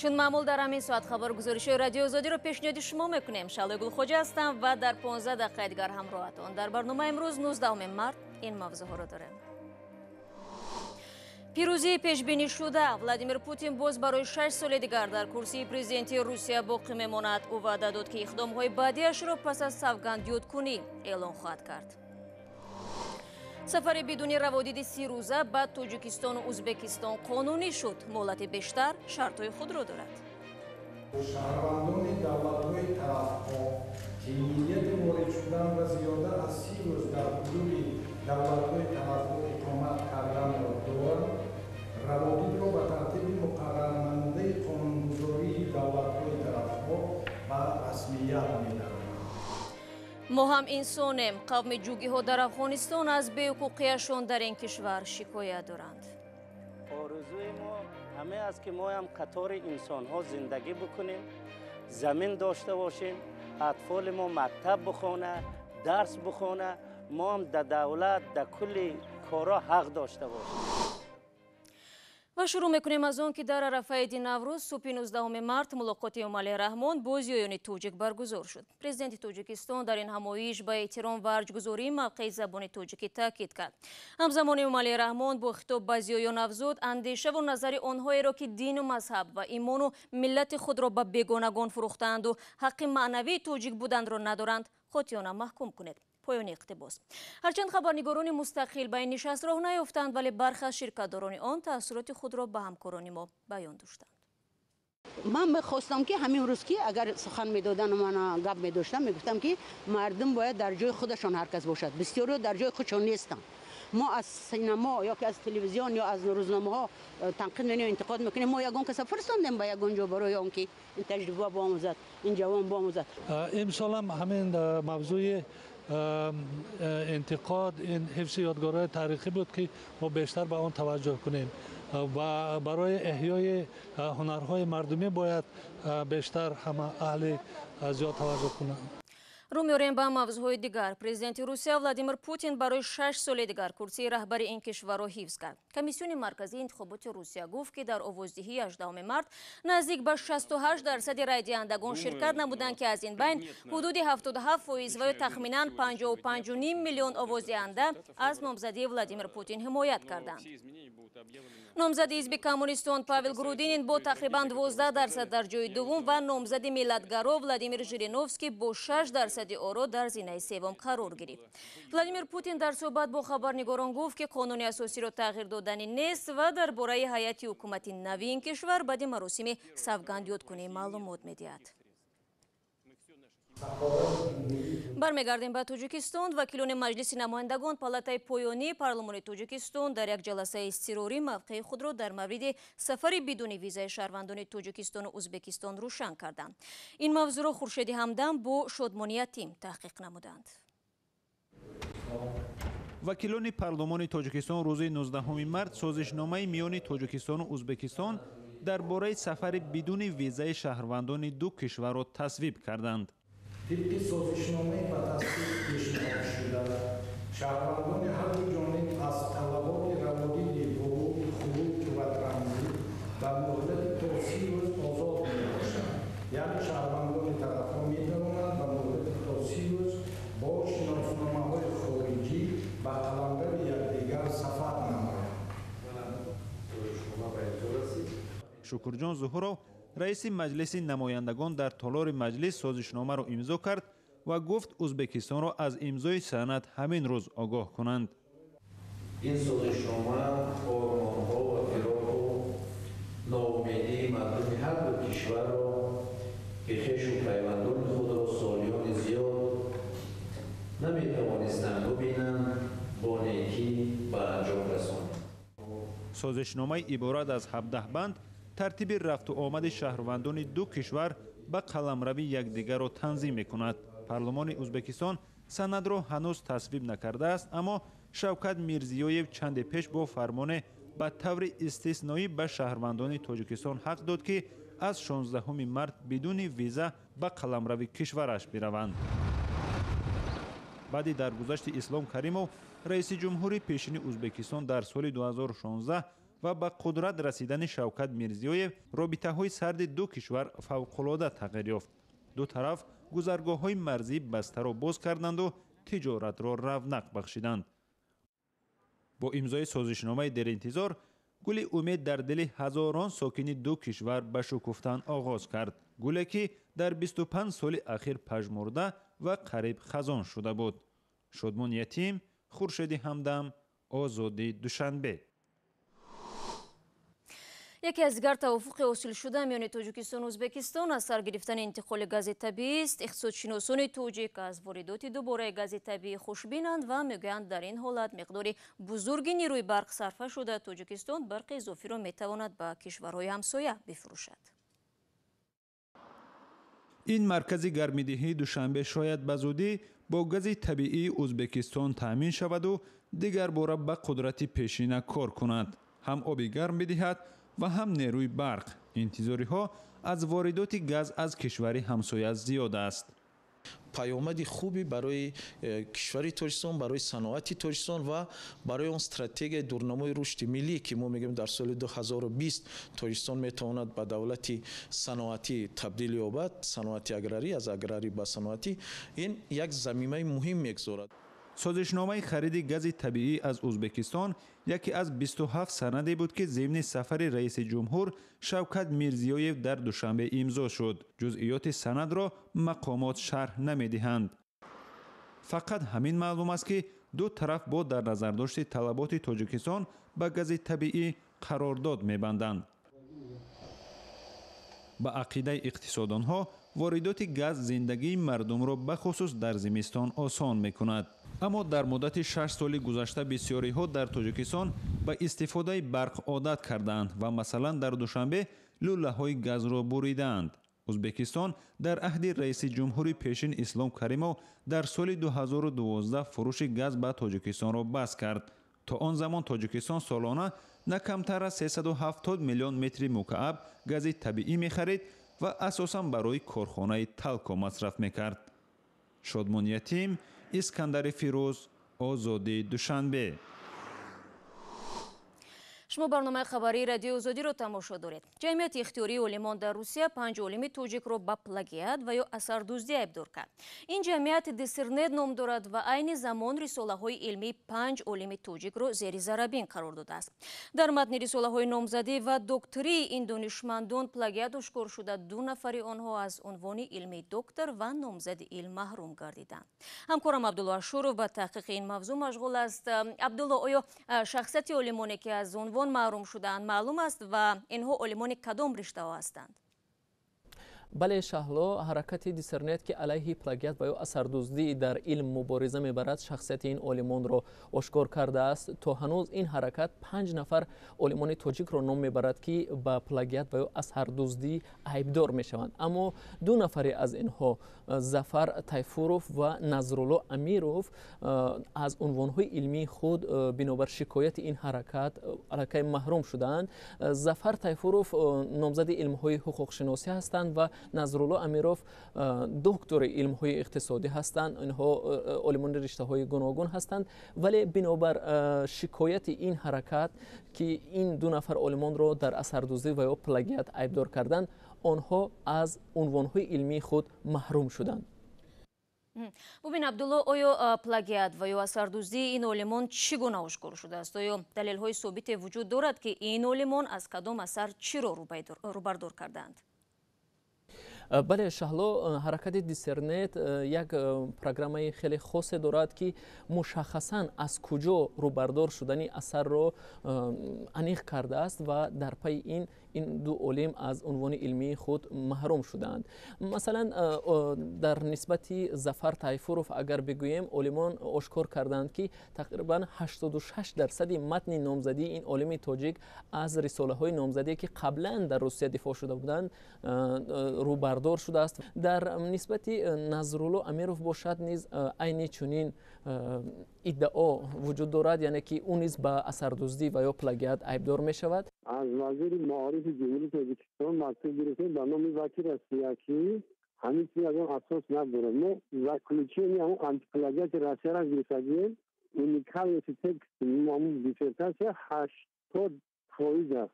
Чун маъмул дар ҳамин соат хабаргузоришҳои Радиои Озодиро пешниҳоди шумо мекунем. Шаҳлои Гулхоҷа ҳастам ва дар 15 дақиқаи дигар ҳамроҳатон. Дар барномаи имрӯз 19 март ин мавзӯъҳоро дорем. Пирӯзии пешбинишуда. Владимир Путин боз барои 6 соли дигар дар курсии президентии Русия боқӣ мемонад. Ӯ ваъда дод, ки иқдомҳои баъдиашро пас аз савгандёдкунӣ эълон хоҳад кард. Сафари бидуни раводиди 30 рӯза ба Тоҷикистону Ӯзбекистон қонунӣ шуд. Муҳлати бештар шартҳои худро дорад. Шаҳрвандони давлатҳои тарафҳо, ки нияти ворид шудан ва зиёда аз 30 рӯз дар ҳудуди давлатҳои тарафҳо иқомат карданро доранд, раводидро ба тартиби муқаррарнамудаи қонунгузории давлатҳои тарафҳо ба расмият медароранд. Мо ҳам инсонем. Қавми ҷугиҳо дар Афғонистон аз беҳуқуқиашон дар ин кишвар шикоят доранд. Орзуи мо ҳаме аст, ки моям қатори инсонҳо зиндагӣ бикунем, замин дошта бошем, атфоли мо мактаб бихона, дарс бихона, мо ҳам дар давлат дар кулли корҳо ҳақ дошта бошем. Ва шурӯъ мекунем аз он, ки дар арафаи иди Наврӯз субҳи 19 март мулоқоти Эмомалӣ Раҳмон бо зиёёни тоҷик баргузор шуд. Президенти Тоҷикистон дар ин ҳамоиш ба эҳтиром ва арҷгузории мавқеи забони тоҷикӣ таъкид кард. Ҳамзамон Эмомалӣ Раҳмон бо хитоб ба зиёён афзуд: андешаву назари онҳоеро, ки дину мазҳаб ва имону миллати худро ба бегонагон фурӯхтаанду ҳаққи маънавии тоҷик буданро надоранд, қотеона маҳкум кунед. Поёни иқтибос. Ҳарчанд хабарнигорони мустақил ба ин нишаст роҳ наёфтанд, вале бархе аз ширкатдорони он таассуроти худро ба ҳамкорони мо баён доштанд. Ман мехостам, ки ҳамин рӯз, ки агар сухан медодану ман гап медоштам, мегуфтам, ки мардум бояд дар ҷои худашон ҳар кас бошад. Бисёриҳо дар ҷои худшон нестанд. Мо аз синамо ё ки аз телевизион ё аз рӯзномаҳо танқид менем, интиқод мекунем. Мо ягон каса фирстондем ба ягон ҷо барои он ки ин таҷриба биомӯзад, ин ҷавон биомӯзад? Имсолам ҳамин мавзӯи интиқод, ин ҳифзи ёдгориҳои таърихӣ буд, ки мо бештар ба он таваҷҷӯҳ кунем ва барои эҳёи ҳунарҳои мардумӣ бояд бештар ҳама аҳли зиёд таваҷҷӯҳ кунанд. Рӯ меорем ба мавзӯъҳои дигар. Президенти Русия Владимир Путин барои 6 соли дигар курсии раҳбари ин кишварро ҳифз кард. Комиссиони марказии интихоботи Русия гуфт, ки дар овоздиҳии 18 март наздик ба 68 дарсади райдиҳандагон ширкат намуданд, ки аз ин байн ҳудуди 77% ва ё тахминан 55,5 миллион овоздиҳанда аз номзадии Владимир Путин ҳимоят карданд. Номзади ҳизби коммунистон Павел Грудинин бо тақрибан 12% дар ҷои дуввум ва номзади миллатгаро Владимир Жириновский бо 6% оро дар зинаи севум қарор гирифт. Владимир Путин дар суҳбат бо хабарнигорон гуфт, ки қонуни асосиро тағйир додани нест ва дар бораи ҳайати ҳукумати нави ин кишвар баъди маросими савгандёдкунӣ маълумот медиҳад. Бармегардем ба Тоҷикистон. Вакилони Маҷлиси намояндагон, палатаи поёнии парлумони Тоҷикистон, дар як ҷаласаи изтирорӣ мавқеи худро дар мавриди сафари бидуни визаи шаҳрвандони Тоҷикистону Ӯзбекистон рӯшан карданд. Ин мавзӯъро Хуршеди Ҳамдам бо Шодмони Ятим таҳқиқ намуданд. Вакилони парлумони Тоҷикистон рӯзи 19 март созишномаи миёни Тоҷикистону Ӯзбекистон дар бораи сафари бидуни визаи шаҳрвандони ду кишварро тасвиб карданд. Тибқи созишномаи ба тасдиқ пешниҳодшуда, шаҳрвандони ҳарду ҷониб аз талаботи раводиди вуруд, хуруҷ ва транзит ба муҳлати то 30 рӯз озод мебошанд. Яъне шаҳрвандони тарафҳо метавонанд ба муҳлати то 30 рӯз бо шиносномаҳои хориҷӣ ба қаламрави якдигар сафар намоянд. Шукурҷон Зуҳуров, раиси Маҷлиси намояндагон, дар толори маҷлис созишномаро имзо кард ва гуфт, Ӯзбекистонро аз имзои санад ҳамин рӯз огоҳ кунанд. Ин созишнома ормонҳо ва фироқу ноумедии мардуми ҳар ду кишварро, ки хешу пайвандони худро солиёни зиёд наметавонистанд бубинанд, бо некӣ ба анҷом расонид. Созишномаи иборат аз 17 банд тартиби рафту омади шаҳрвандони ду кишвар ба қаламрави якдигарро танзим мекунад. Парлумони Ӯзбекистон санадро ҳанӯз тасвиб накардааст, аммо Шавкат Мирзиёев чанде пеш бо фармоне ба таври истисноӣ ба шаҳрвандони Тоҷикистон ҳақ дод, ки аз 16 март бидуни виза ба қаламрави кишвараш бираванд. Баъди даргузашти Ислом Каримов, раиси ҷумҳури пешини Ӯзбекистон, дар соли 2016 Ва ба қудрат расидани Шавкат Мирзиёев робитаҳои сарди ду кишвар фавқулода тағйир ёфт. Ду тараф гузаргоҳҳои марзии бастаро боз карданду тиҷоратро равнақ бахшиданд. Бо имзои созишномаи деринтизор гули умед дар дили ҳазорон сокини ду кишвар ба шукуфтан оғоз кард, гуле ки дар 25 соли ахир пажмурда ва қариб хазон шуда буд. Шодмон Ятим, Хуршеди Ҳамдам, Озодӣ, Душанбе. Яке аз дигар тавофуқи ҳосилшуда миёни Тоҷикистону Ӯзбекистон аз сар гирифтани интиқоли гази табиист. Иқтисодшиносони тоҷик аз воридоти дубораи гази табиӣ хушбинанд ва мегӯянд, дар ин ҳолат миқдори бузурги нерӯи барқ сарфа шуда, Тоҷикистон барқи изофиро метавонад ба кишварҳои ҳамсоя бифурӯшад. Ин маркази гармидиҳии Душанбе шояд ба зудӣ бо гази табиии Ӯзбекистон таъмин шаваду дигарбора ба қудрати пешина кор кунад, ҳам оби гарм бидиҳад ва ҳам нерӯи барқ. Интизориҳо аз воридоти газ аз кишвари ҳамсоя зиёд аст. Паёмади хубе барои кишвари Тоҷикистон, барои саноати Тоҷикистон ва барои он стратегияи дурнамои рушди миллӣ, ки мо мегӯем, дар соли 2020 Тоҷикистон метавонад ба давлати саноатӣ табдил ёбад, саноати аграрӣ, аз аграрӣ ба саноатӣ, ин як замимаи муҳим мегузорад. Созишномаи хариди гази табиӣ аз Ӯзбекистон яке аз 27 санаде буд, ки зимни сафари раиси ҷумҳур Шавкат Мирзиёев дар Душанбе имзо шуд. Ҷузъиёти санадро мақомот шарҳ намедиҳанд. Фақат ҳамин маълум аст, ки ду тараф бо дар назардошти талаботи Тоҷикистон ба гази табиӣ қарордод мебанданд. Ба ақидаи иқтисодонҳо, воридоти газ зиндагии мардумро бахусус дар зимистон осон мекунад. Аммо дар муддати 6 соли гузашта бисёриҳо дар Тоҷикистон ба истифодаи барқ одат кардаанд ва, масалан, дар Душанбе лӯлаҳои газро буридаанд. Ӯзбекистон дар аҳди раиси ҷумҳури пешин Ислом Каримов дар соли 2012 фурӯши газ ба Тоҷикистонро бас кард. То он замон Тоҷикистон солона на камтар аз 370 миллион метри мукааб гази табиӣ мехарид ва асосан барои корхонаи Талко масраф мекард. Шодмон Ятим, Искандари Фирӯз, Озодӣ, Душанбе. Шумо барномаи хабарии Радиои Озодиро тамошо доред. Ҷамъияти ихтиёрии олимон дар Русия панҷ олими тоҷикро ба плагиат ва ё асардуздӣ айбдор кард. Ин ҷамъият Диссернет ном дорад ва айни замон рисолаҳои илмии панҷ олими тоҷикро зери зарабин қарор додааст. Дар матни рисолаҳои номзадӣ ва доктории ин донишмандон плагиат ошкор шуда, ду нафари онҳо аз унвони илмии доктор ва номзади илм маҳрум гардиданд. Ҳамкорам Абдулло Ашуров ба таҳқиқи ин мавзӯъ машғул аст. Абдулло, оё шахсияти олимоне, ки аз унвон маҳрум шудаанд, маълум аст ва инҳо олимони кадом риштаҳо ҳастанд? Бале, Шаҳло, ҳаракати Диссернет, ки алайҳи плагиат ва ё асардуздӣ дар илм мубориза мебарад, шахсияти ин олимонро ошкор кардааст. То ҳанӯз ин ҳаракат панҷ нафар олимони тоҷикро ном мебарад, ки ба плагиат ва ё асардуздӣ айбдор мешаванд. Аммо ду нафаре аз инҳо, Зафар Тайфуров ва Назрулло Амиров, аз унвонҳои илмии худ бинобар шикояти ин ҳаракат аллакай маҳрум шудаанд. Зафар Тайфуров номзади илмҳои ҳуқуқшиносӣ ҳастанд ва Назрулло Амиров доктори илмҳои иқтисодӣ ҳастанд. Инҳо олимони риштаҳои гуногун ҳастанд, вале бинобар шикояти ин ҳаракат, ки ин ду нафар олимонро дар асардуздӣ ва ё плагиат айбдор карданд, онҳо аз унвонҳои илмии худ маҳрум шуданд. Бубин, Абдулло, оё плагиат ва ё асардуздии ин олимон чӣ гуна ошкор шудааст? Оё далелҳои собите вуҷуд дорад, ки ин олимон аз кадом асар чиро рӯбардор кардаанд? Бале, Шаҳло, ҳаракати Диссернет як программаи хеле хосе дорад, ки мушаххасан аз куҷо рӯбардор шудани асарро аниқ кардааст ва дар пайи ин ду олим аз унвони илмии худ маҳрум шудаанд. Масалан, дар нисбати Зафар Тайфуров агар бигӯем, олимон ошкор карданд, ки тақрибан 86 дарсади матни номзадии ин олими тоҷик аз рисолаҳои номзадие, ки қаблан дар Русия дифоъ шуда буданд, рӯбардор шудааст. Дар нисбати Назрулло Амиров бошад низ айни чунин иддао вуҷуд дорад, яъне ки ӯ низ ба асардуздӣ ва ё плагиат айбдор мешавад. Аз вазири маорифи Ҷумҳурии Тоҷикистон мактуб гирифтем ба номи вакил Россия, ки ҳамин чиз аз он асос надорад. Мо заключение ҳамон антиплагиати Россияро гирифтагием. Уникальности текст ҳамон диссертатсия 80. фоиз аст.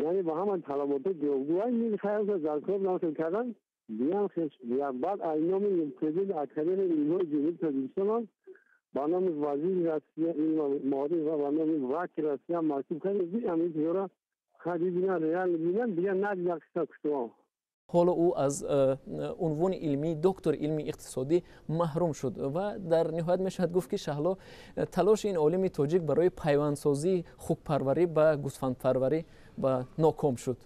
Яъне ба ҳама талаботҳо ҷавобгӯ. Хайр, дар кор насл кардан диям хеш. Баъд аз номи президенти Академияи илмҳои Ҷумҳурии Тоҷикистон ба номи вазири Россия илм маориф ва ба номи ваки Россия мактуб кардем. Ҳамин чизҳоро хай бибинан, реально бибинан, дигар надида қисса куштуҳо. Ҳоло ӯ аз унвони илмии доктори илми иқтисодӣ маҳрум шуд. Ва дар ниҳоят мешавад гуфт, ки Шаҳло, талоши ин олими тоҷик барои пайвандсозии хукпарварӣ ба гӯсфандпарварӣ ба ноком шуд.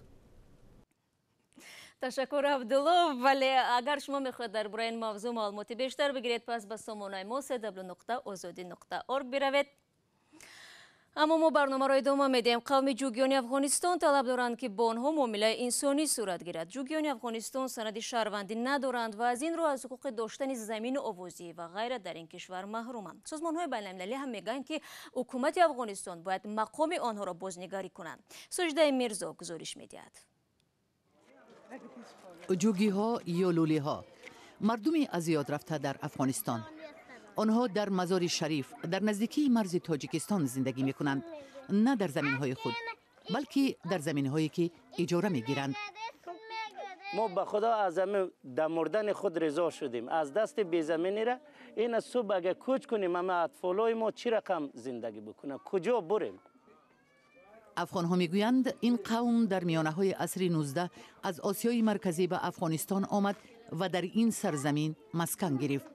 Ташаккур, Абдулло. Вале агар шумо мехоҳед дар бораи ин мавзӯъ маълумоти бештар бигиред, пас ба сомонаи мо cw.ozodi.org биравед. Аммо мо барномаро идома медиҳем. Қавми ҷугиёни Афғонистон талаб доранд, ки бо онҳо муомилаи инсонӣ сурат гирад. Ҷугиёни Афғонистон санади шаҳрвандӣ надоранд ва аз ин рӯ аз ҳуқуқи доштани замину овозӣ ва ғайра дар ин кишвар маҳруманд. Созмонҳои байналмилалӣ ҳам мегӯянд, ки ҳукумати Афғонистон бояд мақоми онҳоро бознигарӣ кунанд. Соҷидаи Мирзо гузориш медиҳад. Ҷугиҳо ё лулиҳо, мардуми аз ёд рафта дар Афғонистон. Онҳо дар Мазори Шариф, дар наздикии марзи Тоҷикистон зиндагӣ мекунанд, на дар заминҳои худ, балки дар заминҳое ки иҷора мегиранд. Мо ба худо аз дар мурдани худ ризо шудем, аз дасти безаминира. Ина субҳ агар кӯч кунем, ама атфолои мо чӣ рақам зиндагӣ бикунанд? Куҷо бурем? Афғонҳо мегӯянд, ин қавм дар миёнаҳои асри 19 аз Осиёи Марказӣ ба Афғонистон омад ва дар ин сарзамин маскан гирифт.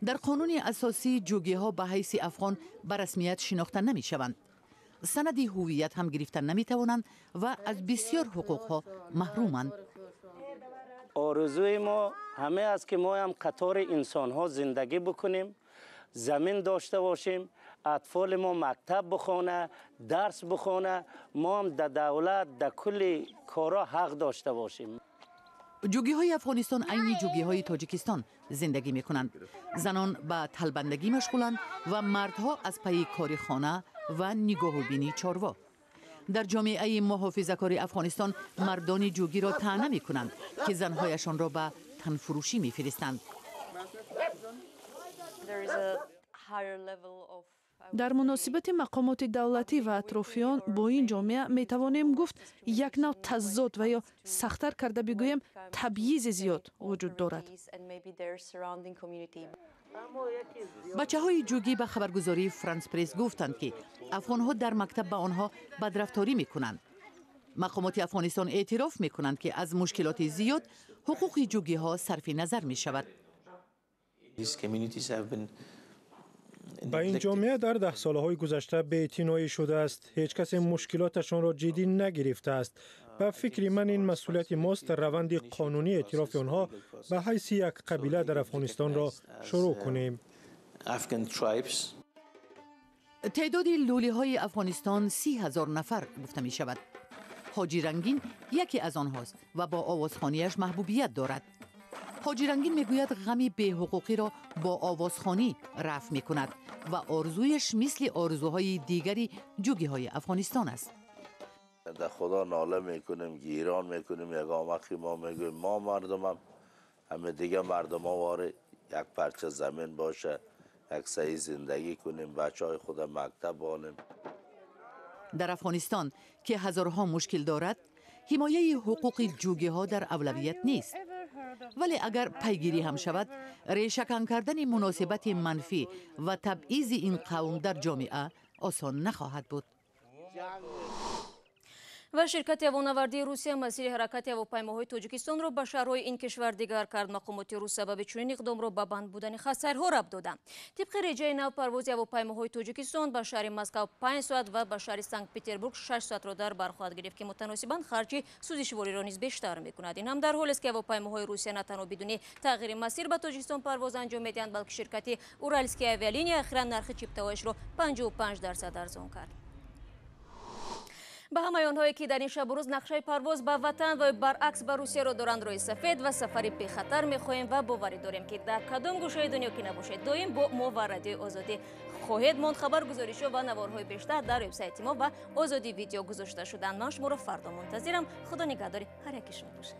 Дар қонуни асосӣ ҷугиҳо ба ҳайси афғон ба расмият шинохта намешаванд, санади ҳувият ҳам гирифта наметавонанд ва аз бисёр ҳуқуқҳо маҳруманд. Орзуи мо ҳаме аст, ки мо ҳам қатори инсонҳо зиндагӣ бикунем, замин дошта бошем, атфоли мо мактаб бихона, дарс бихона, мо ҳам дар давлат, дар кулли корҳо ҳақ дошта бошем. Ҷугиҳои Афғонистон айни ҷугиҳои Тоҷикистон зиндагӣ мекунанд. Занон ба талбандагӣ машғуланд ва мардҳо аз пайи кори хона ва нигоҳубинии чорво. Дар ҷомеаи муҳофизакори Афғонистон мардони ҷугиро таъна мекунанд, ки занҳояшонро ба танфурӯшӣ мефиристанд. Дар муносибати мақомоти давлатӣ ва атрофиён бо ин ҷомеа метавонем гуфт, як нав тазод ва ё сахттар карда бигӯем, табъизи зиёд вуҷуд дорад. Бачаҳои ҷугӣ ба хабаргузории Франс Пресс гуфтанд, ки афғонҳо дар мактаб ба онҳо бадрафторӣ мекунанд. Мақомоти Афғонистон эътироф мекунанд, ки аз мушкилоти зиёд ҳуқуқи ҷугиҳо сарфи назар мешавад. Ба ин ҷомеа дар даҳсолаҳои гузашта беэътиноӣ шудааст. Ҳеҷ касе мушкилоташонро ҷиддӣ нагирифтааст. Ба фикри ман, ин масъулияти мост, раванди қонунии эътирофи онҳо ба ҳайси як қабила дар Афғонистонро шурӯъ кунем. Теъдоди лӯлиҳои Афғонистон 30 000 нафар гуфта мешавад. Ҳоҷи Рангин яке аз онҳост ва бо овозхонияш маҳбубият дорад. Ҳоҷи Рангин мегӯяд, ғами беҳуқуқиро бо овозхонӣ рафъ мекунад ва орзуяш мисли орзуҳои дигари ҷугиҳои Афғонистон аст. Дар худо нола мекунем, гирон мекунем. Ягон вақти мо мегӯем, мо мардумам ҳаме дига мардумо воре як парча замин боша, як саҳи зиндагӣ кунем, бачаҳои худа мактаб бонем. Дар Афғонистон, ки ҳазорҳо мушкил дорад, ҳимояи ҳуқуқи ҷугиҳо дар авлавият нест. Вале агар пайгирӣ ҳам шавад, решакан кардани муносибати манфӣ ва табъизи ин қавм дар ҷомеа осон нахоҳад буд. Ва ширкати ҳавонавардии Русия масири ҳаракати ҳавопаймоҳои Тоҷикистонро ба шаҳрҳои ин кишвар дигар кард. Мақомоти рус сабаби чунин иқдомро ба банд будани хатсайрҳо рабт доданд. Тибқи реҷаи нав, парвози ҳавопаймоҳои Тоҷикистон ба шаҳри Москав 5 соат ва ба шаҳри Санкт Петербург 6 соатро дар бар хоҳад гирифт, ки мутаносибан харҷи сӯзишвориро низ бештар мекунад. Ин ҳам дар ҳолест, ки ҳавопаймоҳои Русия на танҳо бидуни тағйири масир ба Тоҷикистон парвоз анҷом медиҳанд, балки ширкати Уральские авиалинии ахиран нархи чиптаҳояшро 55% арзон кард. Ба ҳамаи онҳое, ки дар ин шабу рӯз нақшаи парвоз ба ватан ва баръакс ба Русияро доранд, роҳи сафед ва сафари бехатар мехоҳем ва боварӣ дорем, ки дар кадом гӯшаи дунё ки набошед, доим бо мо ва Радиои Озодӣ хоҳед монд. Хабар, гузоришҳо ва наворҳои бештар дар вебсайти мо ва Озодӣ Видео гузошта шуданд. Ман шуморо фардо мунтазирам. Худо нигаҳдори ҳар яки шумо бошад.